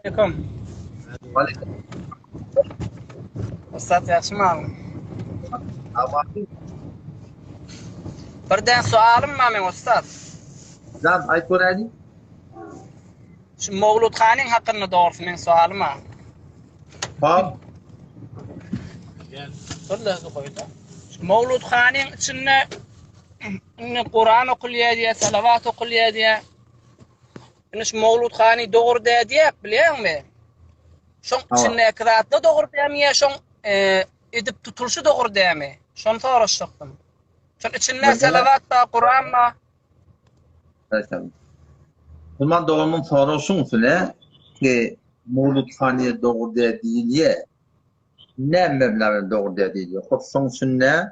Aleýkum. Aleýkum. Ussat ýagşymy agam? Birden sualym bar meň ussat. Jan aýt göräýli. Şu Mowlut hanyň hakynda dogrusy meň sualym ha. Hop. Gel. Bir goýda. Şu Mowlut hanyň içinde indi Kuran okulýar diýä, salawat okulýar diýä. Indi şu Mowlut hany dogry dä diýäk bilýäňmi? Şoň içindäki zatlar dogry dämi ýa şoň e, edip tutulyşy dogry dämi? Şony soraşjakdym. Şoň içinde salawat bar, Kuran bar. Aýtsam. Musulman doganymyň soragy şuň üstüne ki Mowlut hany dogry dä diýilýä. Näme meblagda bilen dogry dä diýilýär? Hop şoň içinde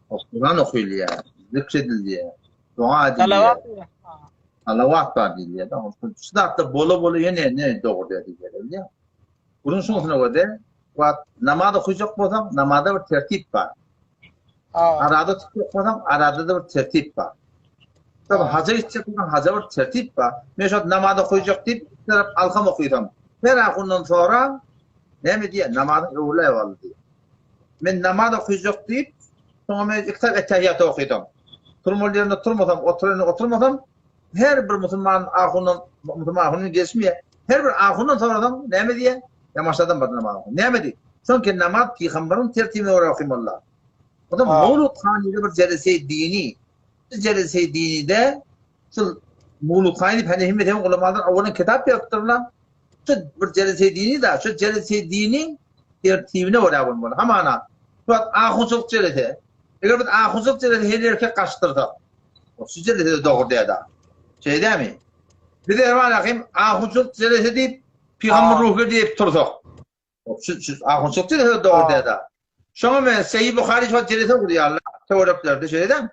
Kuran okylýar, zikr edilýär, doga edilýär. Salawat bar diýilýär. Şu zatlar bola-bola ýene ne dogry dä diýilýär, bilýär. Bunun şuňusyna görä, wagt namaz okajak bolsaň, namazda bir tertip bar. Arada tutjak bolsaň, arada-da bir tertip bar. Şol haja gitjek bolsaň, haja bir tertip bar. Men şol namaz okajak diýip, bir tarap alham okysam, her ahundan soraň, näme diýýär? Namazyň öwrüläý boldy diýýär. Men namaz okajak diýip, soňra men iki tarap ettehiýat okysam, turmaly ýerinde turmasam, oturan ýerinde oturmasam, her bir musulman ahundan, musulman ahundan gelişmeýär. Her bir ahundan sorasaň, näme diýýär? Ýamaşadan bir namaz oky. Näme diýip? Çünki namaz pygamberiň tertibine görä okymaly. O da Mawlud hanyda bir jelese dini. Bir jelese dinide şul Mawlud hany diýip Hanefi mezhebiň ulamalar awalyn kitap ýazypdyrlar. Şu bir jelese dini da, şu jelese diniň tertibine görä bolmaly. Hamana, şu wagt ahunçylyk jelese. Eger biz ahunçylyk jelese her erkek gaçdyrsak, şu jelese de dogry däl. Şeýdämi? Biz erwan ahunçylyk jelese diýip Pygamber ruhy diýip tursak. Şu şu ahunçylyk jelese dogry däl. Şoňa men Seýi Buhary şo jelese gurýarlar töwereklerde şeýle.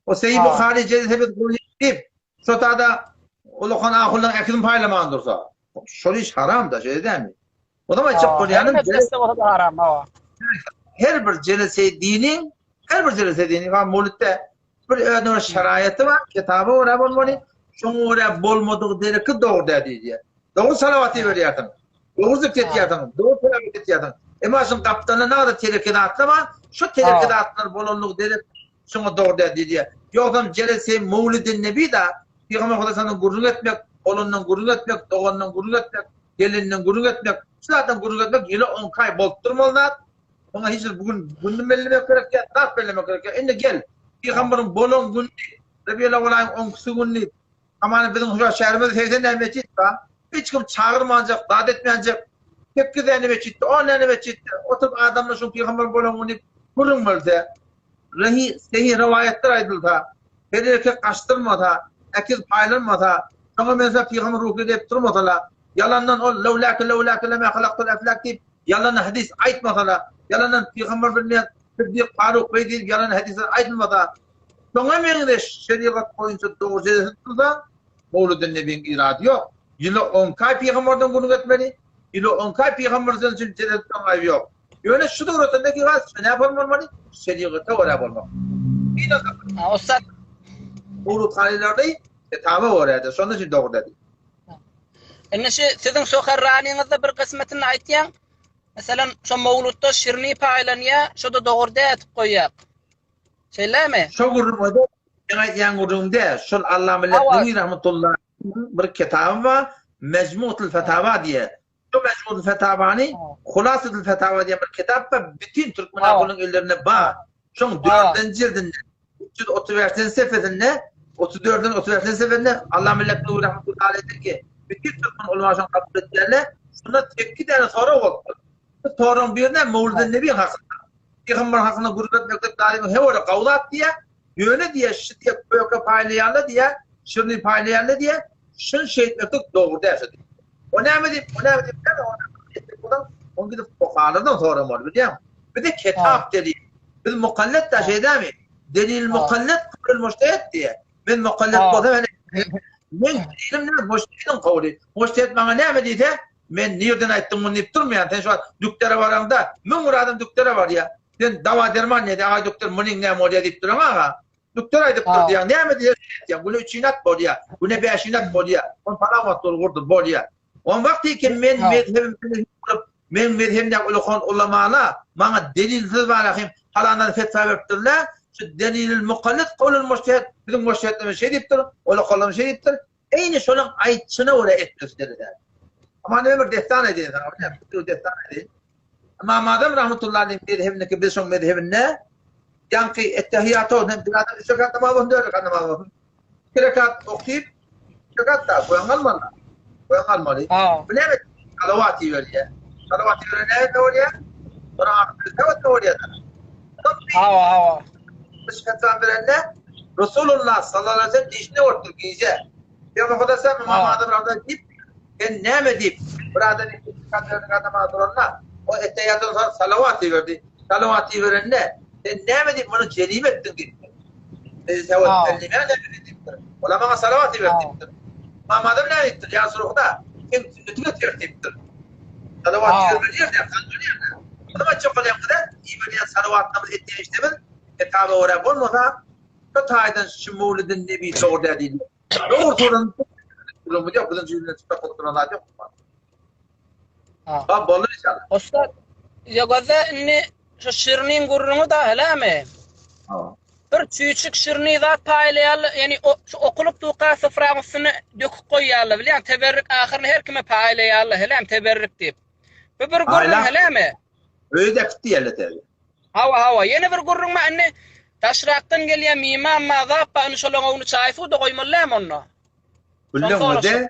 O Seýi Buhary jelese biz gurýar diýip, şo tada ulakan ahunlaryň äkisini paýlaman dursa. Şol iş haram da şeýle dälmi? O zaman aýtjak bolýanym haram hawa. Her bir jelese diniň, her bir jelese diniň, ha mawlidde bir özüne bir şaraýaty bar, kitaba görä bolmaly. Şoňa görä bolmadygy dereki dogry däl diýýär. Dogry salawat iberýärsiň. Dogry zikr etýärsiň, dogry tilawat etýärsiň. Emma şuň gapdalynda nada teleke zatlar bar, şu teleke zatlar bolanlygy derek şuňa dogry däl diýýär. Ýogsam jelese mewlidin nebi da Pygamber Hudaý sana gürrüň etmek, olandan gürrüň etmek, dogandan gürrüň etmek, geleninden gürrüň etmek, şu zatdan gürrüň etmek ýyly on aý bolup durmaly zat. Oňa hiç bir bu gün gününi bellemek gerek däl, zat bellemek gerek däl. Indi gel, Pygamberiň bolan güni, Rebiýelewwel aýyň on ikisi güni, Hamana biziň şu şäherimizde 80 däne metjit bar. Hiç kim çagyrmanjak, zat etmänjek. 8 däne metjitde, 10 däne metjitde oturyp adamlar şu pygamber bolan güni gürrüň berse, rehi sehi rowaýatlar aýdylsa, her erkek gaçdyrmasa, ekiz paýlanmasa, şoňa meňzäp pygamber ruhy diýip durmasala, ýalandan ol lewläke lewläke lema halaktul eflak diýip ýalan hadys aýtmasala, ýalandan pygamber bilmeýän Siddik Faruk beý diýip ýalan hadyslar aýdylmasa, Şoňa meňzeş şerigat boýunça dogry jelese tutulsa, Mowludyn Nebiň irady ýok. Ýyla onki aý pygamberden günüň etmeli, ýyla onki aý pygamberden üçin jelese tutan aýby ýok. Ýöne şu döwletde ne bar, şu näme bolmaly? Şerigata görä bolmak. Ha, ussat. Mowlud hanylarda kitaba görä-de, şonda üçin dogry dedi. Indi şu siziň soherranyňyzda bir kysmatyny aýtýaň. Meselem, şo mowludda şirini paýlanýar, şo-da dogry däl etip goýýak. Şeýlemi? Şo gürrüň o-da meň aýdýan gürrüňim däl. Şol Allama Lehnwi rahmetullah bir kitaby bar, Mejmu'tul Fetawa diýýär. Şo Mejmu'tul Fetawany Hulasatul Fetawa diýen bir kitap bar, bütin türkmen halkynyň ellerinde bar. Şoň dördünji jildinde, 335-nji sefesinde, 34-den 35-nji sefesinde Allama Lehnwi rahmetullah aleýh diýdi ki, bütin türkmen ulama şony kabul edýärler. Şunda sekiz däne sorag bolupdyr. Bu soragyň birine Mewlidin Nebi hakynda. Pygamber hakynda gürrüň etmeklik daýymy hewele gowy zat diýýär. Ýöne diýýär, şi diýýär, köke paýlaýarlar diýýär, şirini paýlaýarlar diýýär, şuny şeýtmeklik dogry däl şo diýýär. O näme diýip, o näme diýip, näme o näme bolsaň, ony gidip fukahalardan soramaly bilýäňmi? Bize kitap delil. Biz mukallet da şeý dämi? Delil mukallet kawlul mujtehid diýýär. Men mukallet bolsam hany men delilim näme? Mujtehidiň kawly. Mujtehid maňa näme diýse, Men nirden aýtdyň muny diýip durmaýan. Sen şu wagt dükdere baraňda, 1001 adam dükdere barýar. Sen dawa derman näde, agaý dükder munyň näme bolýar diýip duraň aga. Dükder aýdypdyr diýýäň. Näme diýer diýýäň. Güne üçin at bolýar. Güne bäşin at bolýar. On palan wagt ol gurdur bolýar. On wagty ki men mezhebim bilen bolup, men mezhebimdäki ulakan ulamala maňa delilsiz barahym halandan fetwa beripdirler. Şu delilil mukallit kowlul mujtehid biziň mujtehidlerimiz şeý diýipdir, ulakanlarymyz şeý diýipdir. Eýni şolaň aýtşyna görä etmesi gerek. Aman ömür dessan aýdaýyn saňa, bilýän, bir dessan aýdaýyn. Ymam Azam rahmetullahi aleyh mezhebindeki biz şoň mezhebinde ýaňky ettehiýat olsun, hem bir adam üç rekat namaz bolsun, dört rekat namaz bolsun. Iki rekat okyp, iki rekat da boýun almaly. Boýun almaly. Bu näme? Salawat iberýär. Salawat iberen näme bolýar? Onuň ahyry bolýar. Hawa, hawa. Biz fetwa berende Resulullah sallallahu aleyhi ve sellem dişini örtdü gije. Peygamber Huda sen İmam Azam Ramazan diýip, sen näme diýip, bir adam adama duranda, o etteýatdan soň salawat iberdi. Salawat iberende, sen näme diýip muny jerime etdiň diýipdir. Biz sewat näme diýipdir. Ola maňa salawat iberdi diýipdir. İmam Azam näme diýipdir? Ýa Resulullah, sen sünneti getir diýipdir. Salawat ibermeli ýerde, kalmaly ýerde. Muny aýtjak bolýan-da, iberýän salawatlarymyz etýän işlerimiz kitaba görä bolmasa, şu taýdan şu Mewlidin Nebi dogry däl diýilýär. Dogry soran gürrüňimiz ýok, biziň jübimizden çykyp oturan zat ýok. Ha, boldy inşallah. Ussat, ýa gözde indi şu şiriniň gürrüňi da helämi? Ha. Bir çüýçük şirini zat paýlaýarlar, ýani şu okulyp durka syfraň üstüne döküp goýýarlar, bilýäň, teberrik ahyryny her kime paýlaýarlar, heläm teberrik diýip. Bu bir gürrüň helämi? Öýe de äkitdi ýerle täze. Hawa, hawa, ýene bir gürrüň bar, indi daşrakdan gelýän miman bar, zat bar, indi şolaň öňüne çaý suw-da goýmaly dälmi onda? Gülleňde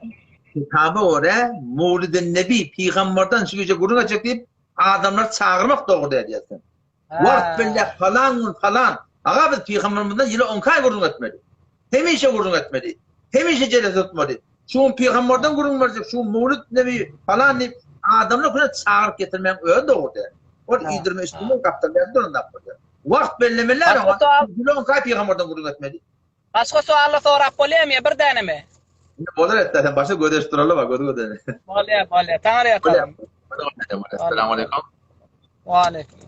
kitaba görä Mowlidin Nebi pygamberden şu gije gürrüň etjek diýip adamlary çagyrmak dogry däl diýersiň. Wagt belläp falan gün falan. Aga biz pygamberimizden ýyla on iki aý gürrüň etmeli. Hemişe gürrüň etmeli. Hemişe jelese tutmaly. Şu gün pygamberden gürrüň berjek, şu gün Mowlid Nebi falan diýip adamlary köne çagyryp getirmegiň özi dogry däl. Ol iýdirme içdirme gapdalýan duran zat bolýar. Wagt bellemeliler oňa. Ýyla on iki aý pygamberden gürrüň etmeli. Başga sowallar sorap bolýarmy ýa bir dänemi? Indi bolar etde sen başa göz duraly bak göz göze. Bolýar, bolýar. Taňry ýalkasyn. Esselamu aleýkum. Wa aleýkum.